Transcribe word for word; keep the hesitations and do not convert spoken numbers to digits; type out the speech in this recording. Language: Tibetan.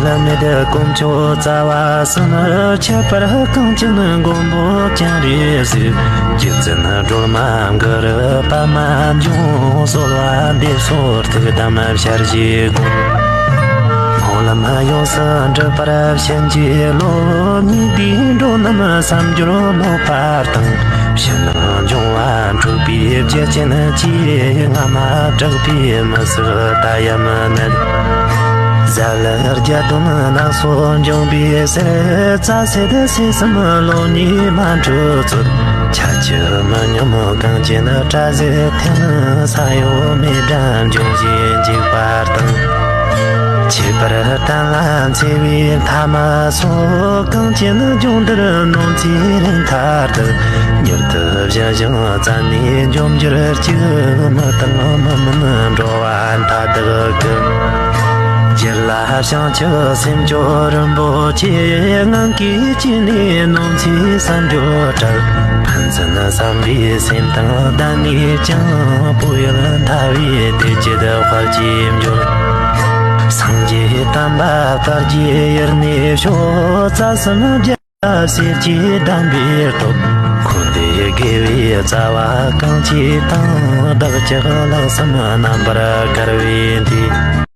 བླ་མེད་དཀོན་མཆོག་རྩ་བ་གསུམ། ཁྱད་པར་གངས་ཅན་མགོན་པོ་སྤྱན་རས་གཟིགས། རྗེ་བཙུན་སྒྲོལ་མ་གུ་རུ་པདྨ་འབྱུང་། གསོལ་བ་འདེབས་སོ་ཐུགས་དམ་ཞལ་བཞེས་དགོངས། སྨོན་ལམ་ཡོངས་སུ་འགྲུབ་པར་བྱིན་གྱིས་རློབས། ཉེས་པའི་འགྲོ་རྣམས་བསམ་སྦྱོར་ལོག་པ་དང་། ཕྱི་ནང་འབྱུང་བ་འཁྲུགས་པའི་བཅས་ཅན་གྱིས། སྔ་མ་དྲག་པོས་མི་བསད་ད་ཡང་མི་ནད། གཟའ་ལྷག་བརྒྱད་སྟོན་ནད་སོགས་འབྱུང་བའི་ཚེ། རྩ་སྲེད་སྲེད་གསུམ་ལོག་ནས་མ་འཁྲུགས་ཚུལ། ཆ་བཅུ་མི་སྙོམས་གངས་ཅན་དྲག་ཟིག་འཐེན། ས་གཡོ་མེ་འདྲ་འབྱུང་བཞིན་འཇིགས་པ་དང་། ཁྱད་པར་གཏན་ལ་འཚེ་བའི་ཐ་མ་སོགས། གངས་ཅན་ལྗོངས་འདིར་ནོར་འཚེ་རིམ་ཐར་དུ། མྱུར་དུ་ཞི་ཞིང་བཙན་ནས་འཇོམས་གྱུར་ཅིག་མི་དང་མི་མིན་འགྲོ་བ་མཐའ་དག་གི། རྒྱུད་ལ་བྱང་ཆུབ་སེམས་མཆོག་རིན་པོ་ཆེ། ངང་གིས་བསྐྱེད་ནས་ནོར་འཚེ་བསམ་སྦྱོར་བྲལ། ཕན་ཚུན་བསམ་པའི་སེམས་དང་ལྡན་ནས་ཀྱང་། བོད་ཡུལ་ཐར་བའི་བདེ་སྐྱིད་དཔལ་གྱིས་འབྱོར། སངས་རྒྱས་བསྟན་པ་དར་རྒྱས་ཡུན་གནས་ཤོག་རྩ་གསུམ་རྒྱལ་སྲས་ཀྱི་གདམས་པའི་སྟོབས། འཁོར་འདས་དགེ་བའི་རྩ་བ་གང་ཆེ་དང་། བདག་ཅག་ལྷག་བསམ་རྣམ་པར་དཀར་བའི་མཐུས།